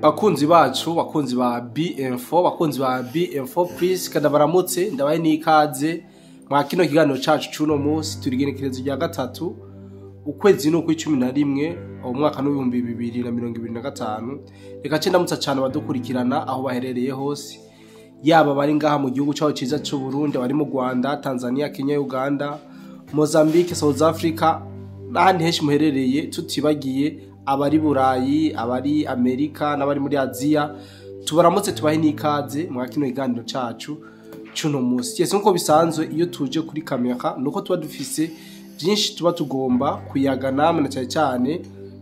Bakunzi bacu, bakunzi ba BM4, bakunzi ba BM4 Plus, kada baramutse, ndabaye n'ikaze mwa kino kiganiro cacu cuno munsi. Turi igenekerezo rya 3, ukwezi ni ukw'11, umwaka n'2025. Reka ce ndamutsa cane abadukurikirana aho baherereye hose, yaba bari ngaha mu gihugu cyaho ciza c'u Burundi, bari mu Rwanda, Tanzania, Kenya, Uganda, Mozambique, South Africa n'ahandi henshi muherereye, tutibagiye abari Burayi, abari Amerika n'abari muri Aziya. Tubaramutse, tubahe n'ikaze mwa kino kiganiro cacu cuno munsi. Yes, nkuko bisanzwe, iyo tuje kuri kamera nuko tuba dufise byinshi tuba tugomba kuyaga namwe, na cyane cyane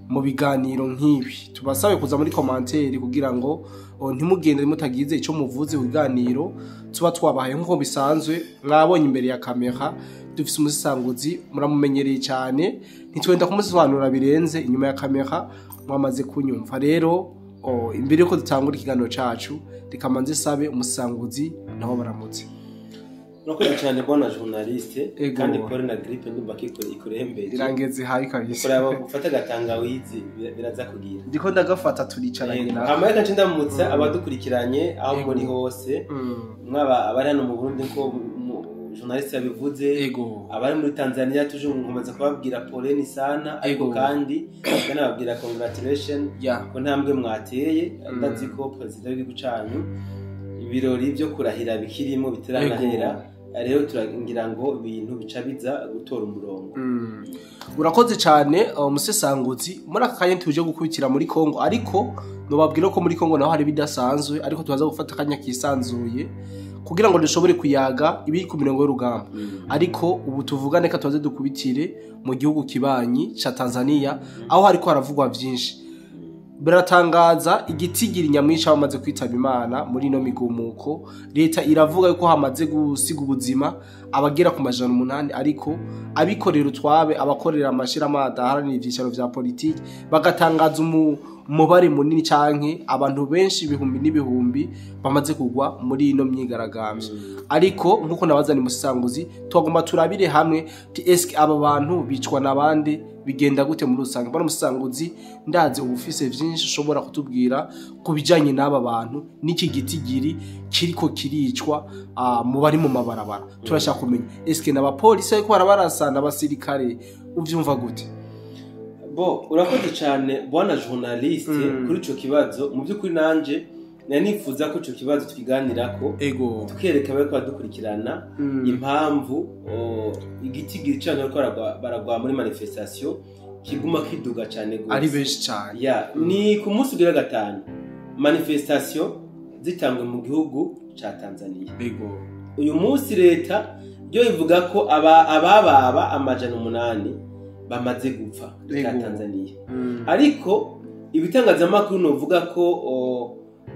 mu biganiro nk'ibi tubasabe kuza muri commentaire kugira ngo ntimugende mutagize ico muvuze ku biganiro tuba twabahaye. Nkuko bisanzwe, mwabonye imbere ya kamera dufise umusisanguzi muramumenyereye cyane, ntitwenda kumusobanura birenze. Inyuma ya kamera mwamaze kunyumva. Rero imbere yuko dutangura ikiganiro cacu, reka manze sabe umusisanguzi nabo baramutse. Urakoze cyane, bwana journaliste. Ego. Kandi pole na grippe, ndumva ko ikurembeje. Irangeze hayi kabisa. Kuraba gufata agatangawizi biraza kugira. Ndiko ndagafata, turicaranye nawe. Hama reka nce ndamutsa abadukurikiranye aho muri hose, mwaba abari hano mu Burundi ko journaliste yabivuze, abari muri Tanzania, tuje nkomeza kubabwira poleni sana, ariko kandi ndanababwira congratulation ku ntambwe mwateye. Ndazi ko perezida w'igihugu canyu ibirori byo kurahira bikirimo, bitaranahera. Rero turagira ngo ibintu bica biza gutora umurongo. Urakoze cyane, umusesanguzi. Muri aka kanya tuje gukubitira muri Kongo, ariko nobabwira ko muri Kongo naho hari bidasanzwe, ariko tubaza gufata akanya kisanzuye kugira ngo dushobore kuyaga ibiri ku mirongo y'urugamba. Ariko ubu tuvugane ka tubaze dukubitire mu gihugu kibanyi ca Tanzania, aho hariko haravugwa vyinshi. Biratangaza igitigiri nyamwinshi bamaze kwitaba Imana muri ino migumuko. Leta iravuga yuko hamaze gusiga ubuzima abagera ku 800, ariko abikorera utwabe, abakorera amashirahamwe adaharanira ivyicaro vya politiki, bagatangaza umubare munini canke abantu benshi, ibihumbi n'ibihumbi bamaze kugwa muri ino myigaragambyo. Ariko nkuko nabazani musanguzi, twagomba turabire hamwe ti eske aba bantu bicwa nabande, bigenda gute muri rusange? Bano musanguzi, ndazi uba ufise vyinshi ushobora kutubwira ku bijanye n'aba bantu n'iki gitigiri kiriko kiricwa mu bari mu mabarabara. Turashaka kumenya eske n'abapolisi ariko barabarasa, n'abasirikare, uvyumva gute? Bo, urakoze cyane, bwana journaliste, kuri ico kibazo. Mu by'ukuri nanje nari nifuza ko ico kibazo tukiganirako, tukereka abariko badukurikirana impamvu igitigiri c'abantu bariko baragwa muri manifestation kiguma kiduga cane gose. Ari benshi cane. Ya, ni ku munsi ugira 5 manifestation zitangwe mu gihugu ca Tanzania. Uyu munsi leta yo ivuga ko abababa 800 bamaze gupfa ca Tanzania, ariko ibitangazamakuru novuga ko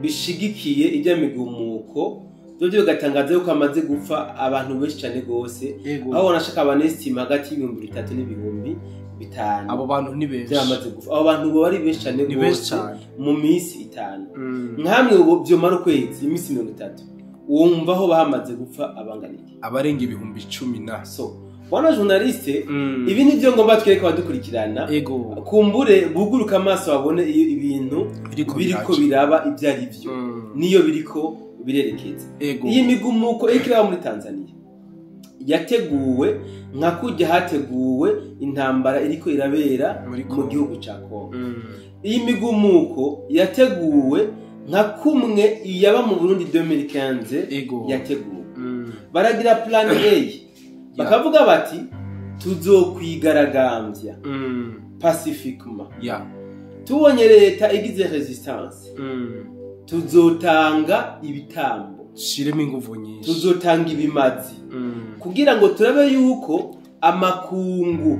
bishigikiye ijya migumuko byo bigatangaza yuko hamaze gupfa abantu benshi cyane gose, aho wanashaka abanestima hagati y'3000 n'ibihumbi 5. Abo bantu ni benshi. Byamaze gupfa, abo bantu bo bari benshi cyane Ni benshi gose cane. mu minsi 5. Nkamwe ubu vyomara ukwezi, iminsi 30, wumva aho bahamaze gupfa abanganiki? Abarenga 10,000 na. So, bwana journaliste, ibi nivyo ngomba twereka abadukurikirana, kumbure buguruka amaso babone iyo ibintu Biriko biriko biraca. biraba ibyo ari byo, niyo biriko birerekeza. Iyi migumuko iriko iraba muri Tanzania yateguwe nka kurya hateguwe intambara iriko irabera Muri mu Congo. gihugu ca Congo. Iyi migumuko yateguwe nka kumwe iyaba mu Burundi 2015 yateguwe. Baragira plan A, bakavuga bati tuzokwigaragambya pacifiquement. Tubonye leta igize resistance, tuzotanga ibitambo, Shiremo inguvu nyinshi, tuzotanga ibimazi kugira ngo turabe yuko amakungu,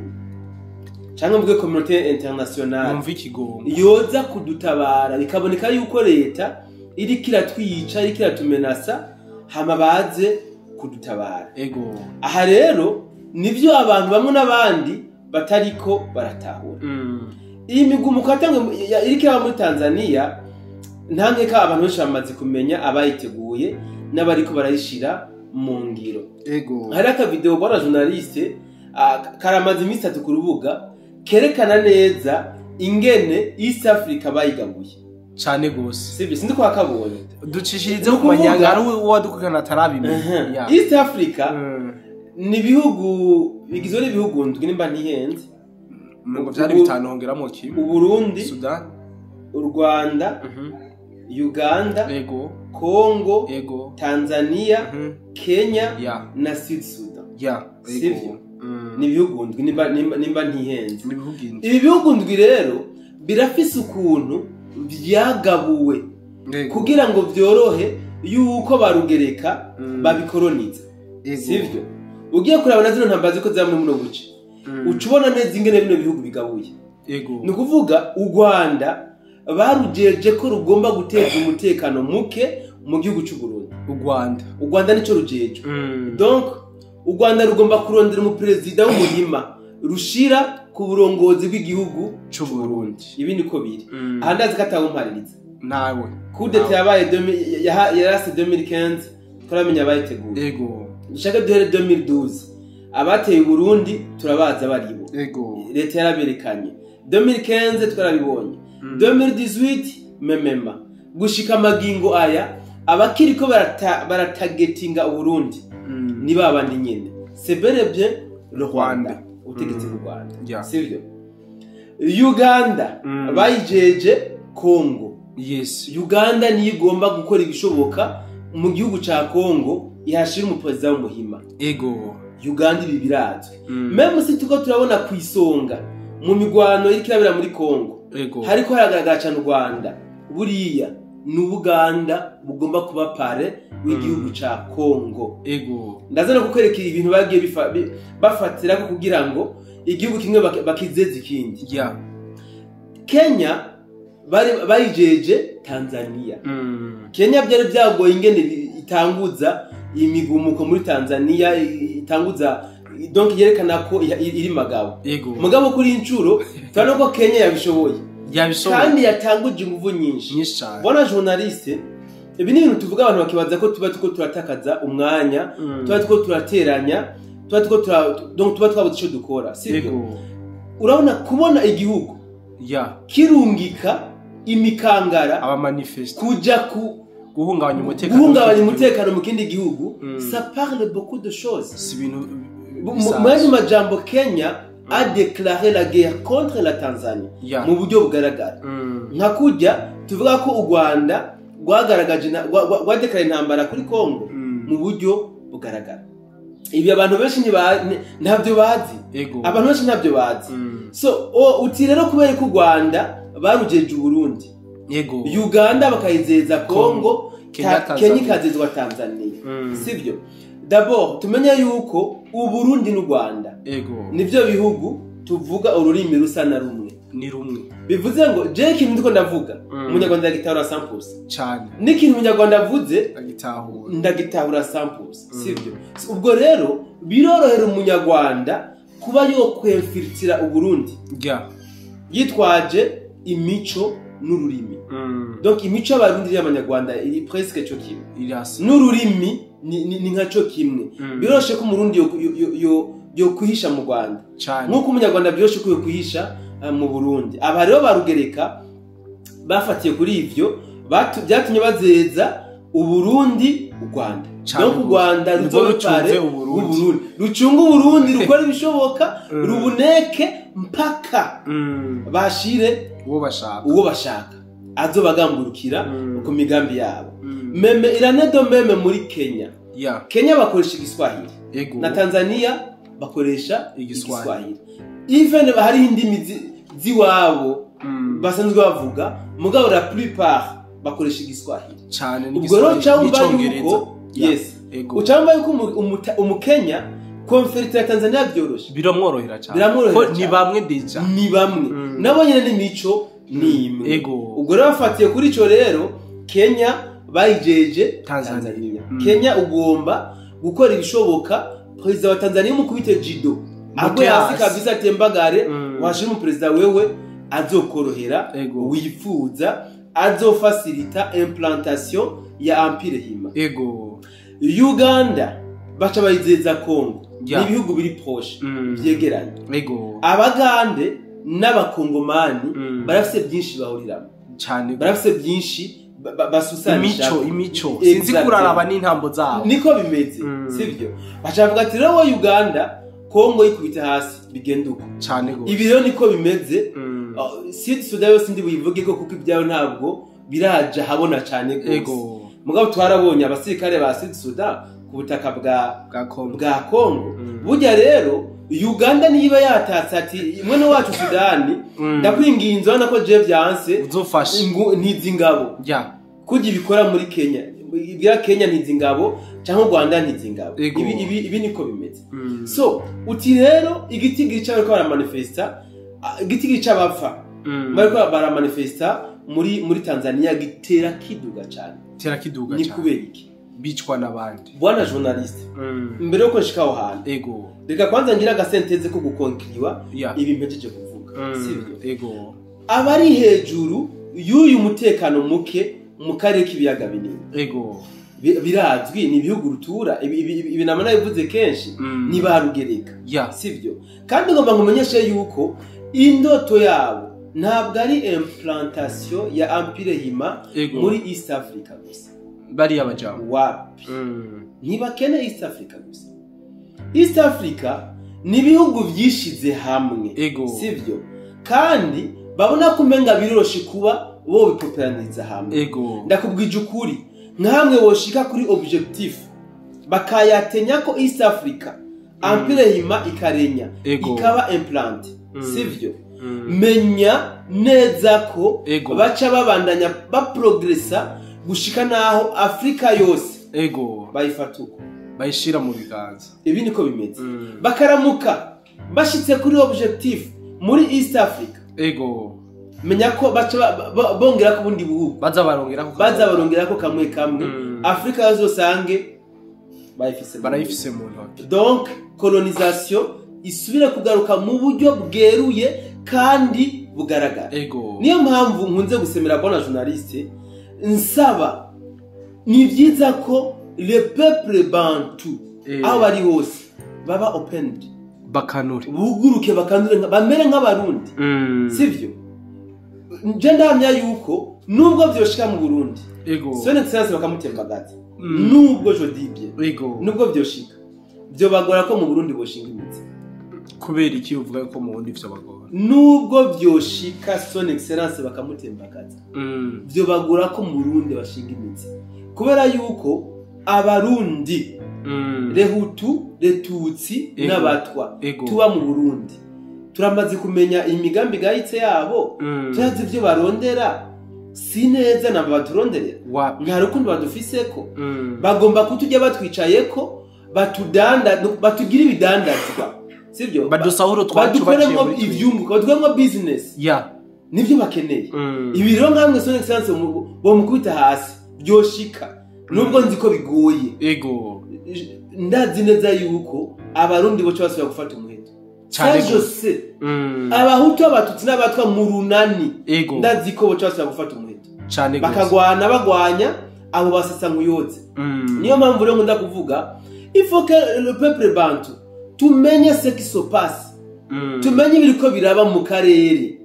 cyangwa mvuge communauté internationale, Yumva ikigongo. yoza kudutabara, bikaboneka yuko leta iriko iratwica, iriko iratumenasa, hama baze kudutabara. Aha rero nivyo abantu bamwe n'abandi batariko baratahura. Iyi migumuko iriko iraba muri Tanzania, nta nkeka abantu benshi bamaze kumenya abayiteguye n'abariko barayishira mu ngiro. Hari akavideo, bwana journaliste, karamaze iminsi 3 ku rubuga, kerekana neza ingene East Africa bayigabuye. Cane gose. Sibyo, sinzi ko wakabonye. Ducishirize ku manyanga ari uwadukurikirana atarabimenya. East Africa ni ibihugu bigizwe n'ibihugu ndwi nimba ntihenze. Ngo byari bitanu hongeramo kimwe. Uburundi, Sudan, u Rwanda, Uganda, ego, Congo, ego, Tanzania, Kenya na Sud Sudan. Sivyo? Ni ibihugu ndwi nimba ntihenze. Ibi bihugu ndwi rero birafise ukuntu byagabuwe kugira ngo byorohe yuko barugereka babikoroniza. Sivyo? Ugiye kuraba na zino ntambara ziko za muri muno buce, uca ubona neza ingene bino bihugu bigabuye. Ni ukuvuga u Rwanda barujeje ko rugomba guteza umutekano muke mu gihugu cy'u Burundi. U Rwanda nico rujeje. Donc u Rwanda rugomba kurondera umuperezida w'umuhima rushira ku burongozi bw'igihugu cy'u Burundi. Ibi niko biri. Aha ndazi ko atawumpaririza. Nawe. Coup d'état yabaye yarase 2015 turamenya abayiteguye. Ego. Dushaka duhere 2012. Abateye Burundi turabaza baribo. Ego. Leta yaraberekanye. 2015 twarabibonye. 2018 memema. Gushika magingo aya abakiriko baratagetinga Burundi. Ni babandi nyene. C'est bel et bien le Rwanda. Utegetsi bw'u Rwanda. Sivyo? Uganda bayijeje Congo. Yes. Uganda niyo igomba gukora ibishoboka mu gihugu ca Congo ihashira umuperezida w'umuhima. Ego. Uganda ibi birazwi. Même si tuko turabona kwisonga mu migwano iriko irabera muri Congo. Ego. Hariko haragaragara cyane u Rwanda. Buriya ni Uganda bugomba kuba pare w'igihugu ca Congo. Ego. Ndaza no kukwereka ibintu bagiye bafatira ko kugira ngo igihugu kimwe bakizeze ikindi. Kenya bayijeje Tanzania. Kenya byari byagoye ingene itanguza imigumuko muri Tanzania, itanguza donc yerekana ko iri magabo. Mugabo kuri incuro turabona ko Kenya yabishoboye. Kandi yatanguje inguvu nyinshi. Bona journaliste, ibi ni ibintu tuvuga abantu bakibaza ko tuba tuko turatakaza umwanya, tuba tuko turateranya, tuba tuko donc tuba twabuze ico dukora. Sibyo? Urabona kubona igihugu kirungika imikangara abamanifeste kuja ku guhungabanya umutekano mu kindi gihugu, ça parle beaucoup de choses. Si ibintu mu majambo Kenya a déclaré la guerre contre la Tanzanie mu buryo bugaragara. Nka kujya tuvuga ko u Rwanda rwagaragaje rwadekara intambara kuri Congo mu buryo bugaragara. Ibi abantu benshi ntabyo bazi. Abantu benshi ntabyo bazi. So uti rero kubera ko u Rwanda barujeje Burundi, Uganda bakayizeza Congo, Kenya ikazezwa Tanzania. Sivyo? D'abord tumenye yuko u Burundi n'u Rwanda nivyo bihugu tuvuga ururimi rusa na rumwe. Ni rumwe. Bivuze ngo je ikintu ndiko ndavuga umunyarwanda agitahura 100%. Cyane. N'ikintu umunyarwanda avuze agitahura. Ndagitahura 100%. Sivyo? Ubwo rero birorohera umunyarwanda kuba yo kwemfiltira u Burundi. Yitwaje imico n'ururimi. Donc imico y'abarundi y'abanyarwanda iri presque cyo kimwe. N'ururimi ni nka cyo kimwe. Biroshe ko umurundi yo kwihisha mu Rwanda. Nkuko umunyarwanda biroshe ko yo kwihisha mu Burundi. Aba rero barugereka bafatiye kuri ivyo byatumye bazeza u Burundi u Rwanda. Donc u Rwanda ruzopare u Burundi. Rucunga u Burundi rukora ibishoboka rubuneke mpaka bashire uwo bashaka azobagamburukira ku migambi yabo. Meme iranedo meme muri Kenya. Kenya bakoresha igiswahili. Na Tanzania bakoresha igiswahili. Even hari indimi ziwabo basanzwe bavuga mugabo la plupart bakoresha igiswahili. Cyane n'igiswahili n'icongereza. Yes. Ucamba yuko umukenya konferite ya Tanzania byoroshe. Biramworohera cyane. Ko ni bamwe deja. Ni bamwe. Nabo nyene n'imico ni imwe. Ubwo rero bafatiye kuri ico rero Kenya bayijeje Tanzania. Kenya ugomba gukora ibishoboka president wa Tanzania mukubite jido. Agwe hasi kabisa tembagare washira umupresident wewe azokorohera wifuza azofacilita implantation ya Empire Hima. Ego. Uganda baca bayizeza Congo. Ni ibihugu biri proche byegeranye. Ego. Abagande n'abakongomani barafise byinshi bahuriramo. Cyane. Barafise byinshi basusanisha. Imico sinzi kuraraba n'intambo zabo. Niko bimeze, sivyo? Bacavuga ati rero Uganda, Kongo ikubita hasi bigenda uko. Cyane gose. Ibi rero niko bimeze. Sud Sudan yose ndi buyivuge ko kuko ibyayo ntabwo biraja habona cyane gose. Mugabo twarabonye abasirikare ba Sud Sudan ku butaka bwa Kongo. Burya rero Uganda niba yatatse ati mwene wacu Sudani, ndakwinginze urabona ko je vyanse, uzofashe ntizi ingabo. Kujya ibikora muri Kenya, ibya Kenya ntizi ingabo cyangwa Rwanda ntizi ingabo. Ibi niko bimeze. So uti rero igiti gica bariko baramanifesta, igiti gica bapfa bariko baramanifesta muri Tanzania gitera kiduga cyane. Tera kiduga cyane. Ni kubera iki? Bicwa n'abandi. Bwana journaliste, mbere yuko nshika aho hantu, ego, reka kwanza ngira agasenteze ko gukonkiriwa ibi mpejeje kuvuga, sivyo? Ego. Abari hejuru y'uyu mutekano muke mu karere k'ibiyaga binini, ego, birazwi ni ibihugu rutura, ibi namana bivuze kenshi, ni barugereka, sivyo? Kandi ngomba nkumenyeshe yuko indoto yabo ntabwo ari implantation ya Empire Hima muri East Africa gusa. Bari abajambo wapi? Ntibakene East Africa gusa. East Africa ni ibihugu byishize hamwe, sivyo? Kandi babona kumenga biroroshe kuba bo bipoperaniriza hamwe. Ndakubwije ukuri, nkamwe boshika kuri objectif bakayatenya ko East Africa Empire Hima ikarenya ikaba implant, sivyo? Menya neza ko baca babandanya baprogressa gushika naho Afrika yose, ego, bayifata uko bayishira mu biganza. Ibi niko bimeze. Bakaramuka bashitse kuri objectif muri East Africa, ego, menya ko baca bongera ku bundi buhugu, baza barongera ko kamwe kamwe. Afrika yose usange barayifise mu ntoki. Donc colonisation isubira kugaruka mu buryo bweruye kandi bugaragara. Ego. Niyo mpamvu nkunze gusemera bona journaliste nsaba ni byiza ko le peuple bantu aho bari hose baba opened, bakanure, buguruke, bakanure, bamere nk'abarundi, sivyo? Nje ndahamya yuko nubwo vyoshika mu Burundi, ego, son excellence bakamutembagaza, nubwo je dis bien, ego, nubwo vyoshika byo bagora ko mu Burundi boshinga imitsi. Kubera iki uvuga ko mu Burundi vyo bagora? Nubwo vyoshika son excellence bakamutembagaza, byo bagora ko mu Burundi bashinga imitsi, kubera yuko abarundi, Rehutu, Retutsi n'abatwa tuba mu Burundi turamaze kumenya imigambi gayitse yabo, turazi ivyo barondera, si neza namba baturonderera, nta rukundo badufiseko, bagomba kutujya batwicayeko, batudanda, batugira ibidandazwa, sivyo? Badusahuro twacu, badukoremo ivyunguka, badukoremo business, nivyo bakeneye. Ibi rero nkamwe son excellence bo mukubita hasi byoshika, nubwo nzi ko bigoye, ego, ndazi neza yuko abarundi bo basubira gufata umuheto cyane gose. Abahutu, abatutsi n'abatwa mu runani, ndazi ko bo basubira gufata umuheto cyane gose, bakagwana bagwanya abo basesa nkuyotse. Niyo mpamvu rero nkunda kuvuga il faut que le peuple bantu tumenye ce qui se passe, tumenye ibiriko biraba mu karere.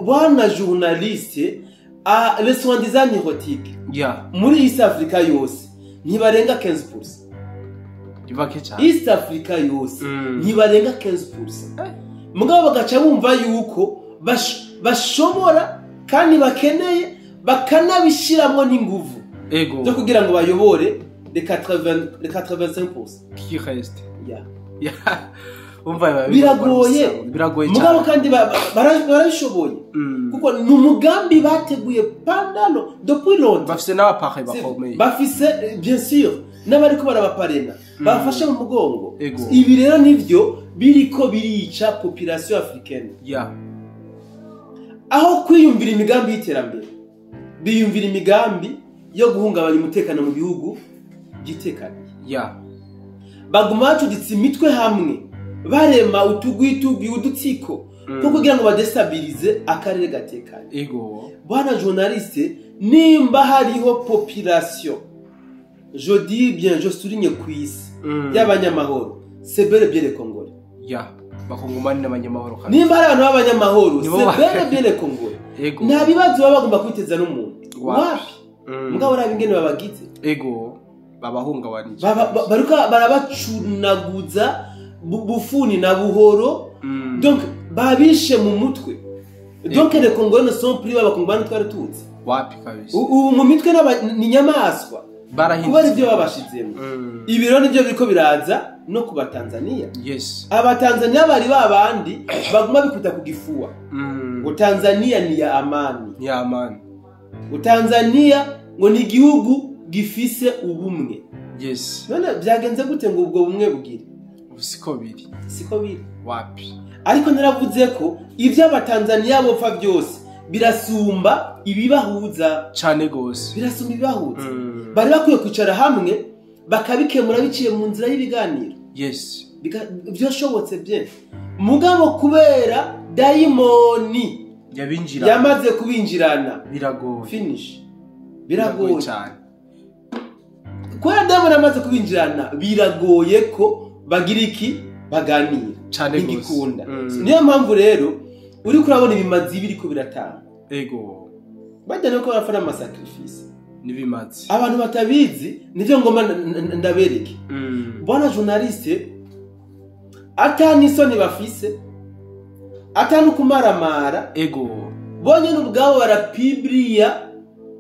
Bwana journaliste, a les soi-disant érotiques muri East Africa yose ntibarenga 15%. East Africa yose ntibarenga 15%. Mugabo bagaca bumva yuko bashobora kandi bakeneye bakanabishiramwo n'inguvu zo kugira ngo bayobore les 85% qui reste. Biragoye, mugabo kandi barabishoboye, kuko ni umugambi bateguye pendant depuis longtemps. Bafise n'abapare bakomeye, bafise bien sûr n'abariko barabaparena bafashe mu mugongo. Ibi rero nivyo biriko birica population africaine. Aho kwiyumvira imigambi y'iterambere, biyumvira imigambi yo guhungabanya umutekano mu bihugu byitekaniye. Baguma bacuditse imitwe hamwe, barema utugwi udutsiko ko kugira ngo badestabilize akarere gatekanye. Ego. Bwana journaliste, nimba hariho population, je dis bien, je souligne kwisi, y'abanyamahoro, c'est bel et bien les Congolais. Bakongomani n'abanyamahoro kabisa. Nimba hari abantu b'abanyamahoro, c'est bel et bien les Congolais. Ego. Nta bibazo baba bagomba kwiteza n'umuntu. Wapi? Mugabo uraba ingene babagize. Ego, babahungabanije. Baruka barabacunaguza bufuni na buhoro. Donc babishe mu mutwe. Donc les Congolais ne sont plus abakongomani twari tuzi. Wapi kabisa. Ubu mu mitwe ni nyamaswa. Barahindutse. Kuba ibyo babashizemo. Ibiro nivyo biriko biraza no kuba Tanzania. Yes. Abatanzania bari babandi baguma bikuta kugifua. Ngo Tanzania ni ya amani. Ni ya amani. Ngo Tanzania ngo ni igihugu gifise ubumwe. Yes. None byagenze gute ngo ubwo bumwe bugire? Siko biri. Siko biri. Wapi? Ariko naravuze ko ivyo abatanzania bopfa byose birasumba ibibahuza cyane gose. Birasumba ibibahuza. Bari bakwiye kwicara hamwe bakabikemura biciye mu nzira y'ibiganiro. Yes. Byoshobotse bye. Mugabo kubera dayimoni yabinjira yamaze kubinjirana biragoye. Finish. Biragoye cyane. Kubera dayimoni yamaze kubinjirana biragoye ko bagira iki baganira cyane gose. Niyo mpamvu rero uri kurabona ibimazi biriko biratanga. Ego. Bajya no ko barafana ama sacrifice. Nibimazi. Abantu batabizi nivyo ngoma ndabereke. Bwana journaliste atani soni bafise atani kumaramara. Ego. Bonye n'ubwabo barapibriya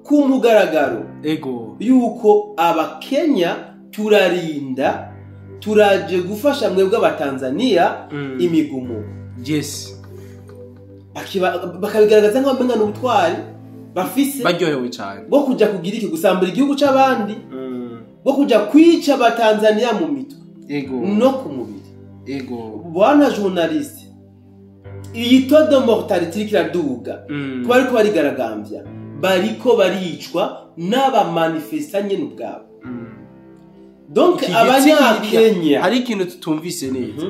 ku mugaragaro. Ego. Yuko abakenya turarinda turaje gufasha mwebwe abatanzania imigumu. Yes. Bakabigaragaza nkaho bamenga n'ubutwari bafise baryohewe cyane bwo kuja kugira iki gusambura igihugu c'abandi, bwo kuja kwica abatanzania mu mitwe. Ego. No ku mubiri. Ego. Bwana journaliste, iyi taux de mortalité iraduga kuba ariko barigaragambya bariko baricwa n'abamanifesta nyene ubwabo. Donc abanyakenya hari ikintu tutumvise neza.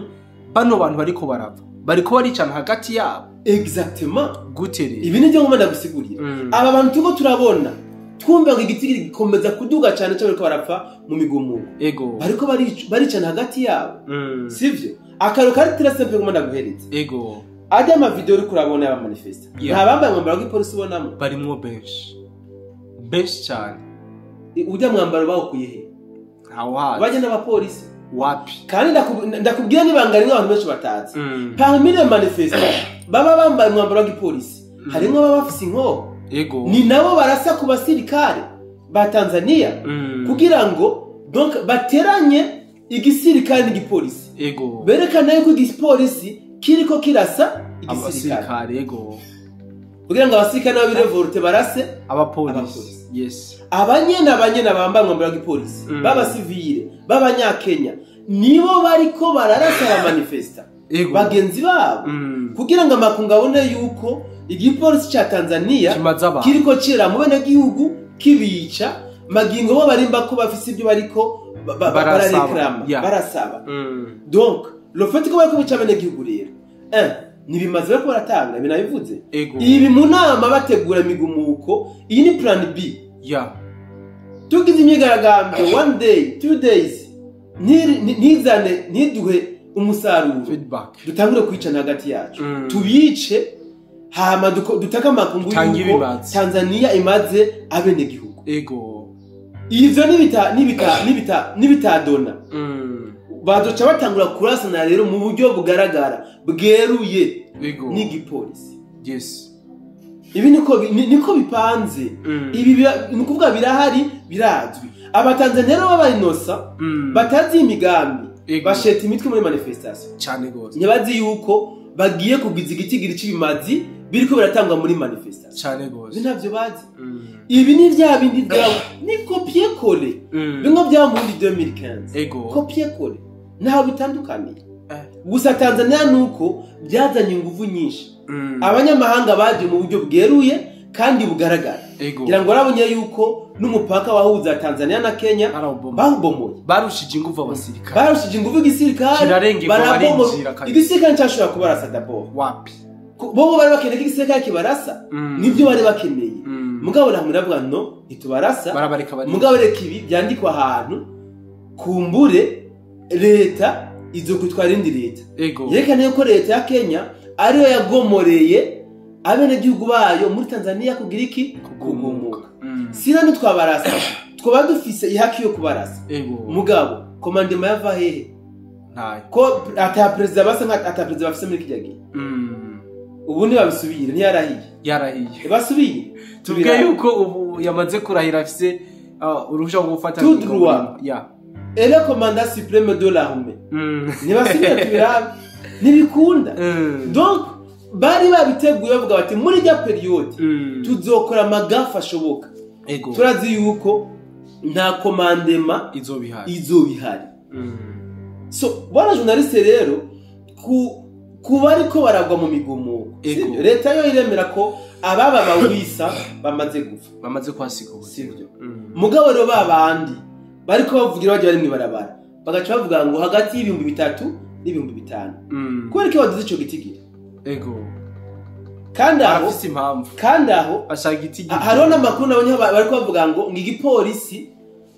Bano bantu bariko barapfa bariko baricana hagati yabo. Exactement. Gute rero? Ibi nivyo ngomba ndagusigurira. Aba bantu tuko turabona twumva ngo igiti gikomeza kuduga cyane cyo bariko barapfa mu migumuko. Ego. Bariko baricana hagati yabo. Sivyo? Akaro kari très simple ngomba ndaguhereza. Ego. Ajya ama video uri kurabona y'aba manifesta. Nta bambaye umwambaro w'ipolisi ubonamo. Barimwo benshi. Benshi cyane. Ujya mwambaro bawukuye he? Ntawazi. Bajya n'abapolisi. Wapi? Kandi ndakubwira nibanga rimwe abantu benshi batazi. Parmi les manifestants baba bambaye umwambaro w'ipolisi. Harimo baba bafise inkoho. Ego. Ni nabo barasa ku basirikare ba Tanzania kugira ngo donc bateranye igisirikare n'igipolisi. Ego. Berekana yuko igipolisi kiriko kirasa igisirikare. Ego. Kugira ngo abasirikare n'abirevolte barase abapolisi. Yes. Abanyene bambaye umwambaro w'igipolisi, b'abasivile, b'abanyakenya nibo bariko bararasa abamanifesta bagenzi babo kugira ngo amakungu abone yuko igipolisi ca Tanzania kiriko cira mu bene gihugu kibica magingo bo barimba ko bafise ibyo bariko barareklama barasaba. Donc le fait ko bariko bica bene gihugu rero nibimaze bariko baratanga binabivuze ibi mu nama bategura imigumuko iyi ni plan B. Yeah. Tugize imyigaragambyo 1 day 2 days ntizane ntiduhe umusaruro feedback dutangure kwicana hagati yacu tubice hama dutaka amakungu yuko Tanzania imaze abene gihugu. Ego. Ivyo nibitadona bazoca batangura kurasana rero mu buryo bugaragara bweruye n'igipolisi. Yes. Ibi niko bipanze. Ibi nikuvuga birahari birazwi. Abatanzania rero babarinosa batazi imigambi basheta imitwe muri manifestation cyane gose. Ntibazi yuko bagiye kugwiza igitigiri c'ibimazi biriko biratangwa muri manifestation cyane gose. Ntavyo bazi. Ibi ni vya bindi byabo ni copier coller. Bimwe bya muri 2015. Ego. Copier coller. Naho bitandukaniye. Gusa Tanzania nuko byazanye ingufu nyinshi. Abanyamahanga baje mu buryo bweruye kandi bugaragara. Ngira ngo arabonye yuko n'umupaka wahuza Tanzania na Kenya bahubomoye. Barushije ingufu abasirikare. Barushije ingufu igisirikare. Barabomoye. Igisirikare cyashobora kubarasa d'abord. Wapi? Bobo bari bakeneye igisirikare kibarasa. Nibyo bari bakeneye. Mugabo namwe navuga no ntitubarasa. Mugabo reka ibi byandikwa ahantu kumbure leta Izo kwitwara indi leta. Yerekana yuko leta ya Kenya ariyo yagomoreye abenegihugu bayo muri Tanzania kugira iki? Kugumuka. Sina ntitwabarasa, twaba dufise ihaki yo kubarasa. Mugabo commandement yava hehe? Ntayo. Ko ata president basa nka ata president bafise muri kijya gihe. Ubu ntibabisubire, ntiyarahiye. Yarahiye. Basubiye. Tuvuge yuko ubu yamaze kurahira afise uruhushya rwo gufata tout droit. Ya. Et le commandant suprême de l'armée. Ntibasubire tubirabe. Ntibikunda. Donc bari babiteguye bavuga bati muri rya periode tuzokora amagafa ashoboka. Turazi yuko nta commandement izobihari. So bwana journaliste rero kuba ariko baragwa mu migumuko. Leta yo iremera ko ababa bawisa bamaze gupfa, bamaze kwasiga sivyo? Mugabo rero babandi bariko bavugira bajya bari mwibarabara bagaca bavuga ngo hagati y'ibihumbi 3 n'ibihumbi 5. Kubera ko baduze ico gitigira. Ego. Kandi aho afise impamvu. Kandi aho ashaka igitigira. Hariho n'amakuru nabonye bariko bavuga ngo igipolisi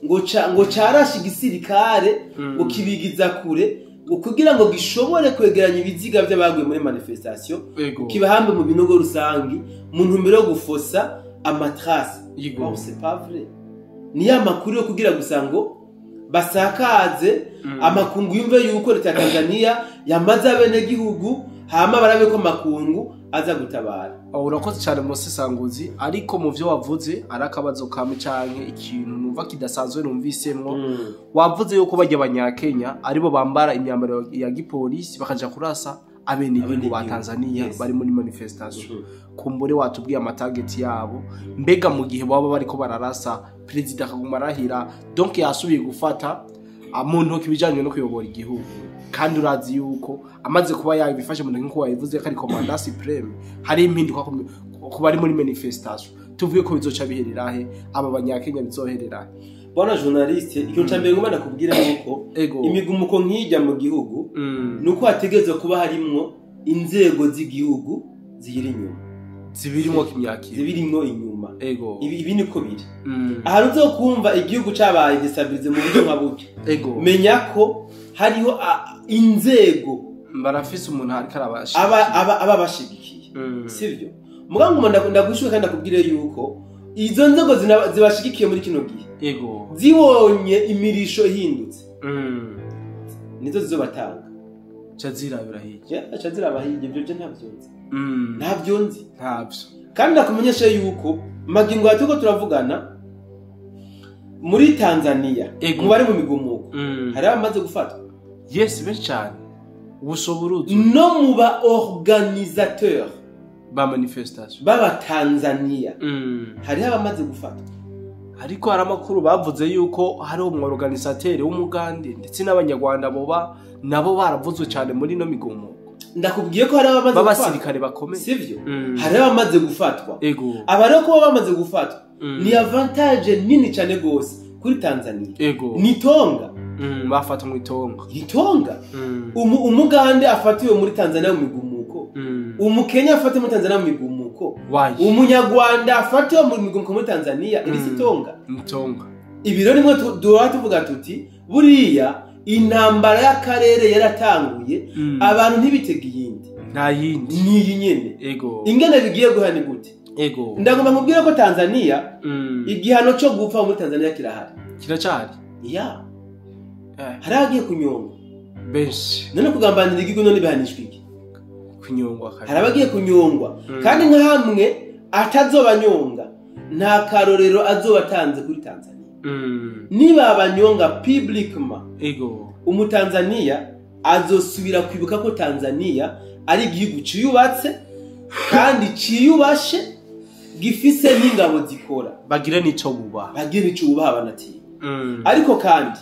ngo carashe igisirikare ngo kibigiza kure kugira ngo gishobore kwegeranya ibiziga by'abaguye muri manifestation kibahambe mu binogo rusangi mu ntumbero yo gufosa amatrace. Bon, c'est pas vrai. Ni ya makuru yo kugira gusa ngo basakaze amakungu yumve yuko leta ya Tanzania yamaze abenegihugu hama barabe ko makungu aza gutabara. Urakoze cyane Musesanguzi, ariko mu vyo wavuze arakabazo kamwe canke ikintu numva kidasanzwe numvisemwo. Wavuze yuko bajya abanyakenya aribo bambara imyambaro ya gipolisi bakaja kurasa abenegihugu ba Tanzania bari muri manifestation. Kumbure watubwiye amatarget yabo, mbega mu gihe baba bariko bararasa president akaguma arahira, donc yasubiye gufata mu ntoki ibijanye no kuyobora igihugu. Kandi urazi yuko amaze kuba yabifashe mu ntoki nkuko wabivuze ko ari commandant suprême, hari impinduka ku bari muri manifestation. Tuvuge ko bizoca biherera he? Aba banyakenya bizoherera he? Bwana journaliste, icyo ncambere ngomba nakubwira nuko imigumuko nkijya mu gihugu nuko hategerezwa kuba harimwo inzego z'igihugu ziri inyuma, zibirimo kimyakira, zibirimo inyuma. Ibi niko biri. Aha uzokumva igihugu cabaye destabilize mu buryo nka buke. Menya ko hariho inzego barafise umuntu ariko abashigikiye. Sivyo? Mugabo ndagushuka kandi ndakubwire yuko izo nzego zibashigikiye muri kino gihe. Zibonye imirisho ihindutse. Nizo zizobatanga. Ca zirabira hirya. Ca ziraba hirya, ibyo je ntabyo nzi. Ntabyo nzi. Ntabyo. Kandi ndakumenyesha yuko magingo yatuko turavugana muri Tanzania mu bari mu migumuko hari abamaze gufatwa. Yes, benshi cyane. Ubusoburuzo. No mu ba organisateur ba manifestation baba Tanzania hari abamaze gufatwa. Ariko hari amakuru bavuze yuko hari umworganisateur w'umugande ndetse n'abanyarwanda boba nabo baravuzwe cyane muri no migumuko. Ndakubwiye ko hari abamaze gufatwa babasirikare bakomeye, sivyo? Hari abamaze gufatwa. Aba rero ko bamaze gufatwa ni avantage nini cyane gose kuri Tanzania. Ni tonga. Bafatwa mu itonga. Itonga. Umugande afatiwe muri Tanzania mu migumuko. Umukenya afatiwe muri Tanzania mu migumuko. Umunyarwanda afatiwe mu migumuko muri Tanzania, iri si tonga. Itonga. Ibiro nimwe duhora tuvuga tuti buriya intambara y'akarere yaratanguye, abantu ntibitege iyindi. Nta yindi. Ni iyi nyene. Ingene bigiye guhana gute? Ndagomba nkubwire ko Tanzania igihano cyo gupfa muri Tanzania kirahari. Kiracari? Ya. Hari agiye kunyongwa benshi. None kugambanira igihugu none bihanishwa iki? Kunyongwa kandi. Hari abagiye kunyongwa kandi nka hamwe atazobanyonga nta karorero azobatanze kuri Tanzania. Niba abanyonga publiquement, umutanzania azosubira kwibuka ko Tanzania ari igihugu ciyubatse kandi ciyubashe gifise n'ingabo zikora, bagire nico bubaha, bagire nico bubaha banatinya. Ariko kandi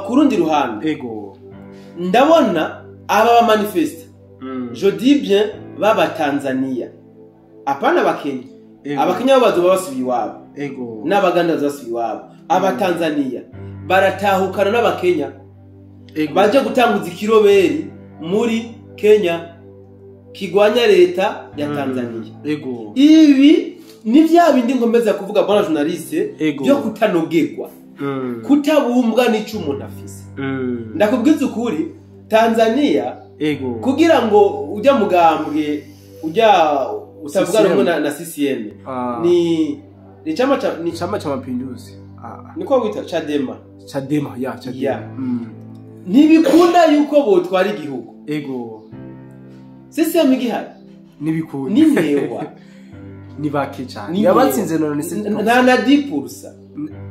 kurundi ruhande ndabona aba ba manifeste, je dis bien baba Tanzania, apana abakenya. Abakenya bazoba basubiye iwabo, n'abaganda bazasubiye iwabo. Aba Tanzania baratahukana n'abakenya baje gutanguza ikiroberi muri Kenya kigwanya leta ya Tanzania. Ibi ni vya bindi nkomeza kuvuga bwana journaliste byo kutanogerwa. Kutabumbwa n'ico umuntu afise. Ndakubwiza ukuri, Tanzania Ego. kugira ngo ujya mugambwe ujya utavuga rumwe na CCM ni chama cha ni chama cha mapinduzi. Niko wita Chadema. Chadema ya Chadema. Yeah. Ntibikunda yuko botwara igihugu. Ego. CCM igihari. Nibikunda. Ni mewa. Ni bake cyane. Yabatsinze none se nta na 10%.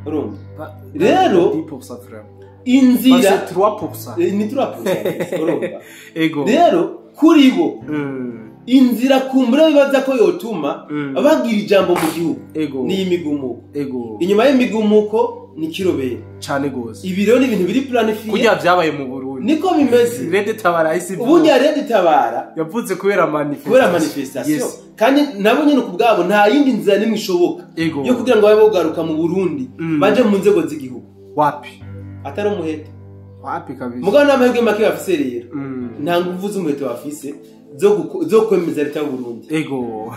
Urumva. Rero 10% vraiment. Inzira 3%. Ni 3%. Urumva. Ego. Rero kuri bo inzira kumbura bibaza ko yotuma bagira ijambo mu gihugu. Ego. Ni imigumuko. Ego. Inyuma y'imigumuko ni kirobera. Cyane gose. Ibi rero ni ibintu biri planifié. Kujya byabaye mu Burundi. Niko bimeze. Red Tabara isi. Ubundi Red Tabara yavuze kubera manifestation. Kubera manifestation. Yes. Kandi nabo nyene kubgabo nta yindi nzira nimwe ishoboka. Yo kugira ngo babe bogaruka mu Burundi baje mu nzego z'igihugu. Wapi? Atari umuheto. Wapi kabisa. Mugabo n'amahirwe make bafise rero. Nta nguvu z'umuheto bafise zo kwemeza leta y'u Burundi. Ego.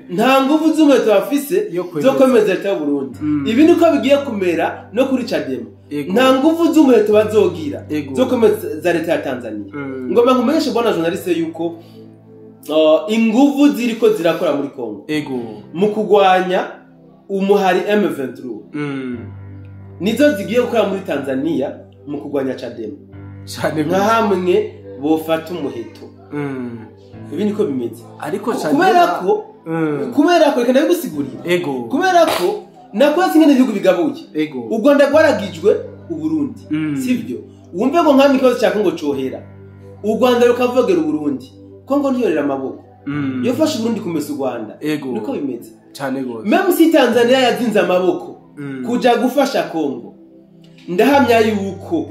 Nta nguvu z'umuheto bafise zo kwemeza leta y'u Burundi. Ibi niko bigiye kumera no kuri Chadema. Nta nguvu z'umuheto bazogira zo kwemeza leta ya Tanzania. Ngomba nkumenyeshe bwana journaliste yuko inguvu ziriko zirakora muri Kongo. Ego. Mu kugwanya umuhari M23. Nizo zigiye gukora muri Tanzania mu kugwanya Chadema. Cyane nka hamwe bofata umuheto. Ibi niko bimeze. Ariko kubera ko reka ndabigusigurira. Ego. Kubera ko nakoze ingene ibihugu bigabuye. Ego. U Rwanda rwaragijwe u Burundi. Sivyo? Wumve ngo nkami ikibazo cya Kongo cohera. U Rwanda rukavogera u Burundi. Kongo ntiyorera amaboko. Yofasha u Burundi kumesa u Rwanda. Ego. Niko bimeze. Cyane gose. Même si Tanzania yazinze amaboko kuja gufasha Kongo. Ndahamya yuko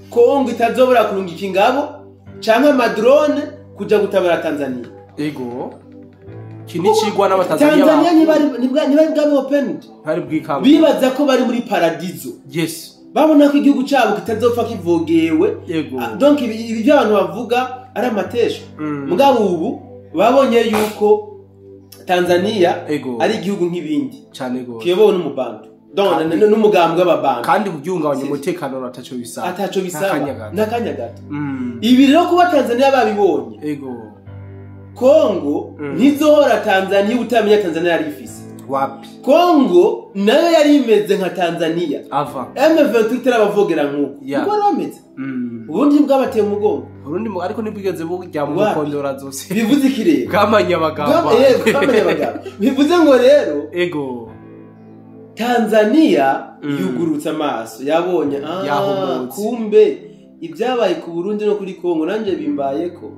Kongo itazobora kurungika ingabo canke amadrone kuja gutabara Tanzania. Ego. Kinicigwa n'abatanzania. Tanzania ntibari bwabe opened. Bari bwikanga. Bibaza ko bari muri paradizo. Yes. Babona ko igihugu cyabo kitazopfa kivogewe. Ego. Donc ibi abantu bavuga ari amatesho. Mugabo ubu babonye yuko Tanzania ari igihugu nk'ibindi. Cyane gose. Kiyobowe n'umubantu. Donc n'umugambwe w'ababantu. Kandi kubyungabanya umutekano ataco bisaba. Ataco bisaba. Nakanya gato. Ibi rero kuba Tanzania babibonye. Ego. Kongo ntizohora Tanzania utamenya Tanzania yari ifise. Wapi? Kongo nayo yari imeze nka Tanzania. Ava. M23 terabavogera nkuko. Yeah. Uko bameze. Ubundi bwabateye umugongo. Ubundi ariko nibwigeze bujya mu kondora zose. Bivuze iki rero? Bwamanya abagabo. Bwamanya abagabo. Bivuze ngo rero ego Tanzania yugurutse amaso yabonye kumbe ibyabaye ku Burundi no kuri Kongo nanje bimbayeko.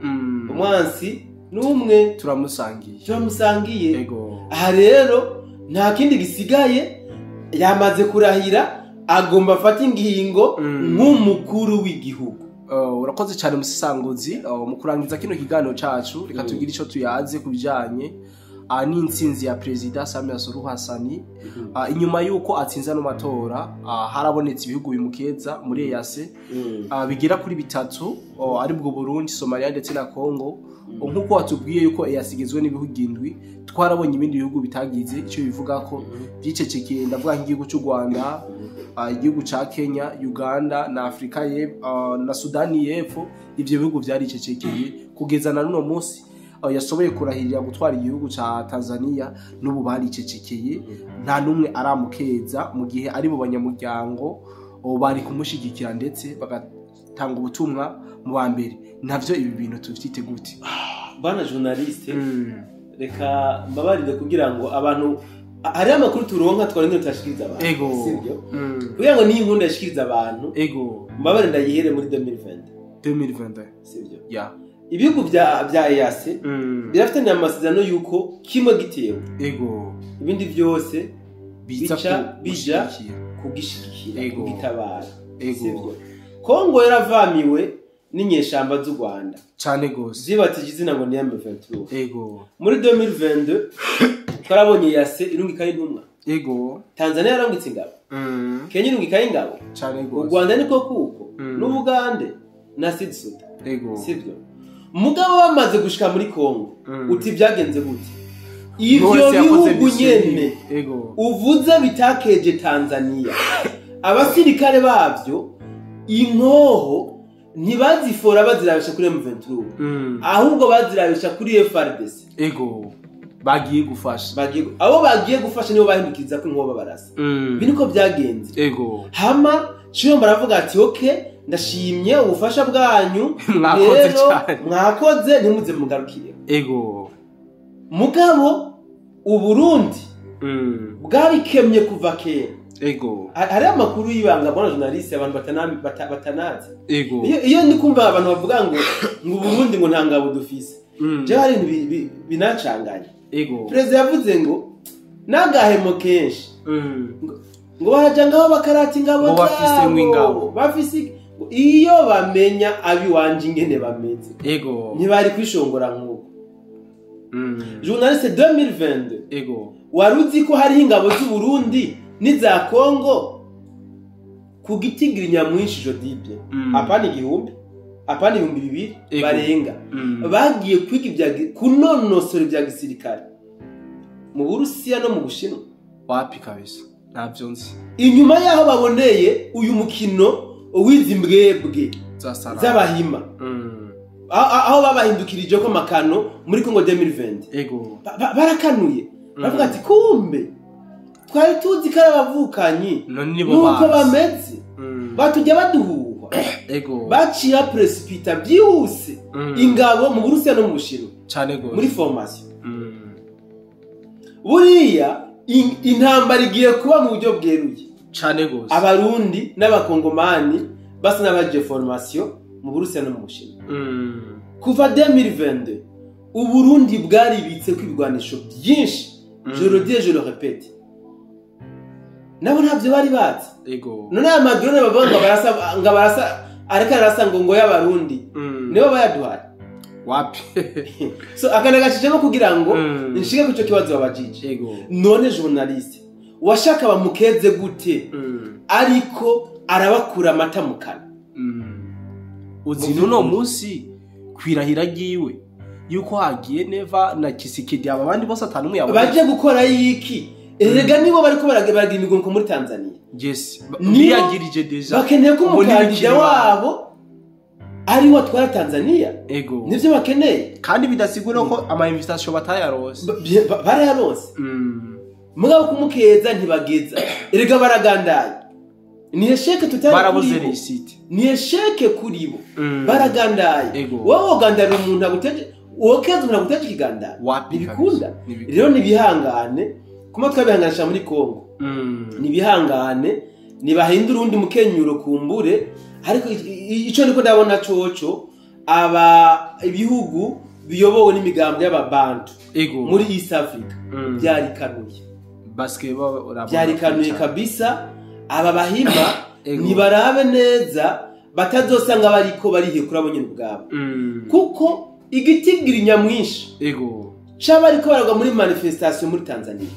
Umwansi numwe turamusangiye. Ego. Aha rero nta kindi gisigaye yamaze kurahira agomba afata ingingo nk'umukuru w'igihugu. Urakoze cyane musisanguzi. Mu kurangiza kino kiganiro cacu reka tugire ico tuyaze kubijanye n'intsinzi ya President Samia Suluhu Hassan. Inyuma yuko atsinze no matora harabonetse ibihugu bimukeza muri EAC bigera kuri bitatu ari bwo Burundi, Somalia ndetse na Congo. Nkuko watubwiye yuko EAC igizwe n'ibihugu 7, twarabonye ibindi bihugu bitagize icyo bivuga ko byicecekeye. Ndavuga nk'igihugu cy'u Rwanda, igihugu ca Kenya, Uganda na Afrika y'Epfo na Sudani y'Epfo. Ivyo bihugu byaricecekeye kugeza na runo munsi yasoboye kurahirira gutwara igihugu ca Tanzania, n'ubu baricecekeye nta numwe aramukeza mu gihe ari bo banyamuryango bari kumushigikira ndetse bagatanga ubutumwa mu ba mbere. Navyo ibi bintu tuvyite gute? Bana journaliste, reka mbabarire kugira ngo abantu hari amakuru turonka twarinde tutashikiriza abantu. Ego. Sibyo? Kugira ngo niyi nkunda yashikiriza abantu. Ego. Mbabarire ndayihere muri 2020. Sibyo? Yeah. Ibihugu bya EAC birafitanye amasezerano yuko kimwe gitewe. Ego. Ibindi byose bica bija kugishigikira, kugitabara. Ego. Kongo yaravamiwe n'inyeshamba z'u Rwanda. Cyane gose. Zibatije izina ngo ni M23. Ego. Muri 2022 twarabonye EAC irungika intumwa. Ego. Tanzania yarungitse ingabo. Kenya irungika ingabo. Cyane gose. U Rwanda niko kuko n'Ubugande na Sud Sudan. Ego. Sivyo? Mugabo bamaze gushika muri Kongo uti byagenze gute? Ivyo bihugu nyene uvuze bitakeje Tanzania Abasirikare bavyo inkoho ntibazifora bazirabisha kuri M23, ahubwo bazirabisha kuri FARDC. Ego, bagiye gufasha, abo bagiye gufasha nibo bahindukiriza ko inkoho barasa. Ibi niko byagenze. Ego, hama Tshilombo aravuga ati okay, ndashimye ubufasha bwanyu, mwakoze cyane, mwakoze, ntimuze mugarukire. Ego, mugabo Uburundi bwarikemye kuva kera. Ego, hari amakuru y'ibanga bona journaliste abantu batanazi. Ego, iyo ndi kumva abantu bavuga ngo Burundi ngo nta ngabo dufise, je hari ibintu binacanganye. Ego, Perezida yavuze ngo nagahemo kenshi ngo baraja ngaho bakarata ingabo zabo, bafise iyo bamenya abiwanje ingene bameze. Ego, ntibari kwishongora nkuko. Journaliste 2022. Ego, waruzi ko hari ingabo z'u Burundi n'iza Kongo ku gitigiri nyamwinshi jodibye, apana 1000, apana 2000 barenga, bagiye kwiga ibya kunonosora ibya gisirikare mu Burusiya no mu Bushinwa. Wapi kabisa, ntabyo nzi. Inyuma yaho baboneye uyu mukino uwizimbwebwe z'abahima, aho babahindukirije ko makano muri Kongo 2020. Ego, barakanuye bavuga ati kumbe twari tuzi ko abavukanyi nuko bameze, batujya baduhuhwa. Ego, baciye precipita byihuse ingabo mu Burusiya no mu Bushinwa cyane gose muri formation. Buriya intambara igiye kuba mu buryo bweruye cyane gose. Abarundi n'abakongomani basa n'abagiye formation mu Burusiya no mu Bushinwa. Kuva 2022 Uburundi bwaribitse ko ibigwanisho byinshi. Je le dis et je le répète. Nabo ntavyo bari bazi. Ego, none aya madrone bavuga ngo barasa, ngo barasa ariko arasa ngo y'abarundi nibo bayaduhaye. Wapi. So akana gacicemo kugira ngo nshike kuco kibazo babajije. Ego, none journaliste washaka bamukeze gute, ariko arabakura amata mu kanwa. Uzi nuno munsi kwirahira giwe yuko hagiye Neva na Tshisekedi aba bandi bose atanu yabo baje gukora yiki. Erega nibo bariko baragira imigongo muri Tanzania. Yes, niyagirije deja bakeneye ko umukandida wabo ari watwara Tanzania. Ego, nivyo bakeneye, kandi bidasigura ko ama invitation batayarose. Barayarose. Mugabo kumukeza ntibageza. Erega baragandaye. Ni esheke tutari barabuze receipt. Ni esheke kuri bo. Baragandaye. Wowe wogandara umuntu aguteje, wokeza umuntu aguteje ikiganda. Ntibikunda. Rero nibihangane kuma twabihanganisha muri Kongo. Nibihangane, nibahindura undi mukenyuro kumbure, ariko ico niko ndabona coco aba ibihugu biyobowe n'imigambi y'ababantu muri East Africa byarikanuye. Byarikanuye kabisa. Aba bahima nibarabe neza batazosanga bariko barihekura bo nyene ubwabo. Kuko igitigiri nyamwinshi ego c'abariko baragwa muri manifestation muri Tanzania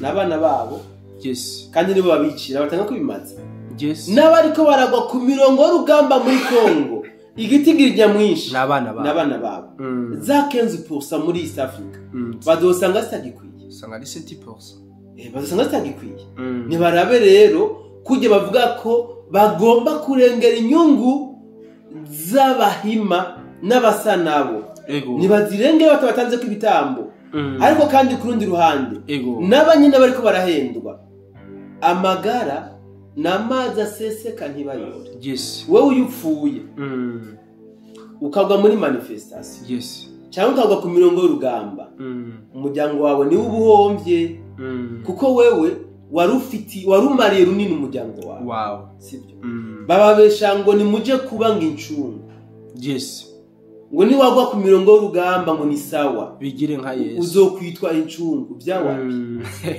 n'abana babo. Yes, kandi nibo babicira batanga kubimaza. Yes, n'abariko baragwa ku mirongo y'urugamba muri Kongo igitigiri nyamwinshi n'abana babo. Za 15% muri East Africa bazosanga zitagikwiye, usanga ari 7%. Bazosanga zitagikwiye. Nibarabe rero kujye bavuga ko bagomba kurengera inyungu z'abahima n'abasa nabo, nibazirengere batabatanze ko ibitambo. Ariko kandi ku rundi ruhande n'abanyine bariko barahendwa amagara n'amazi aseseka ntibayore. Yes, wewe uyupfuye ukagwa muri manifestation. Yes, cyangwa ukagwa ku mirongo y'urugamba, umuryango wawe niwe ubuhombye, kuko wewe warufiti warumariye runini umuryango wawe. Wow, sibyo? Bababesha ngo nimuje kuba ngo incungu. Yes, ngo ni wagwa ku mirongo y'urugamba ngo ni sawa, bigire nka Yesu, uzokwitwa incungu byawapi.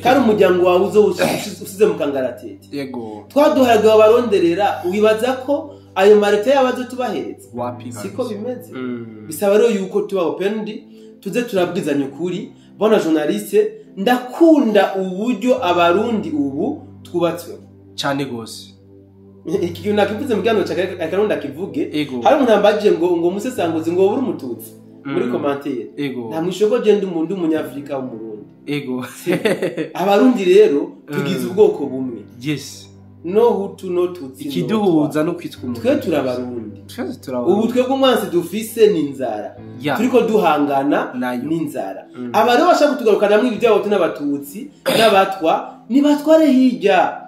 Kandi umuryango wawe uzo usize mu kangaratete. Yego, twaduharaga baronderera wibaza ko ayo mareta yabazo tubahereza. Wapi, siko bimeze. Bisaba rero yuko tuba open, tuze turabwizanya ukuri. Bona journaliste, ndakunda uburyo abarundi ubu twubatswe cyane gose. Iki kintu nakivuze mu kiganiro cya Karundi akivuge. Hari umuntu ambaje ngo musesanguzi ngo buri umututsi muri commentaire. Nta mwishoko je ndi umuntu umunyafrika w'umurundi. Ego. Abarundi rero tugize ubwoko bumwe. Yes. No Hutu, no Tutsi, no Ikiduhuza Twa. no kwitwa umuntu. Twe turabarundi. Twese turabarundi. Ubu twebwe umwansi dufise ni inzara. Turiko duhangana Nayo. n'inzara. Aba rero bashaka kutugarukanamwo ivy'Abahutu n'Abatutsi n'Abatwa, nibatware hirya,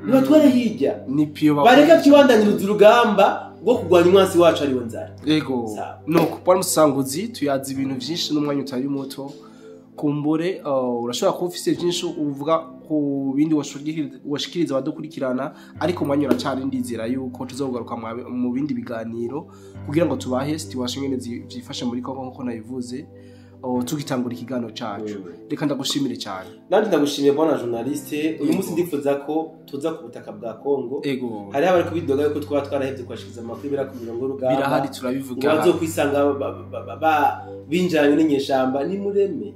nibatware hirya. Ni piyo. Bareke twibandanyiriza urugamba rwo kurwanya umwansi wacu, ariwo nzara. Ego. Sawa. Nuko bwana Musanguzi, tuyazi ibintu vyinshi n'umwanya utari muto. Kumbure urashobora kuba ufise vyinshi uvuga ku bindi washikiriza abadukurikirana, ariko umwanya uracari. Ndizera yuko tuzogaruka mu bindi biganiro kugira ngo tubahe situation ngene vyifashe muri Kongo, nkuko nabivuze tugitangura ikiganiro cacu. Reka ndagushimire cyane. Nanjye ndagushimiye, bwana journaliste. Uyu munsi ndifuza ko tuza ku butaka bwa Kongo. Hariho abari kubidoga yuko twaba twarahevye kubashikiriza amakuru bera ku mirongo y'urugamba. Birahari, Ngo turabivuga. bazokwisanga binjiranye n'inyeshamba. Nimureme,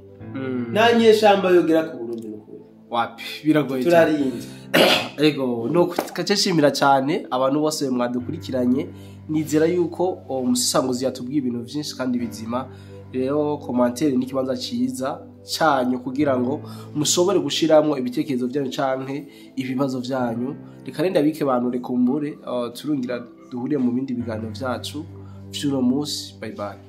nta nyeshamba yogera ku Burundi n'ukuri. Wapi, biragoye cyane. Turarinzwe. Ego, nuko kace nshimira cyane abantu bose mwadukurikiranye. Nizera yuko uwo musisanguzi yatubwiye ibintu byinshi kandi bizima. Rero commentaire ni ikibanza cyiza cyanyu kugira ngo mushobore gushiramwo ibitekerezo byanyu canke ibibazo byanyu. Reka renda bike bantu rekumbure, turungira duhuriye mu bindi biganiro byacu vy'uno munsi. Bye bye.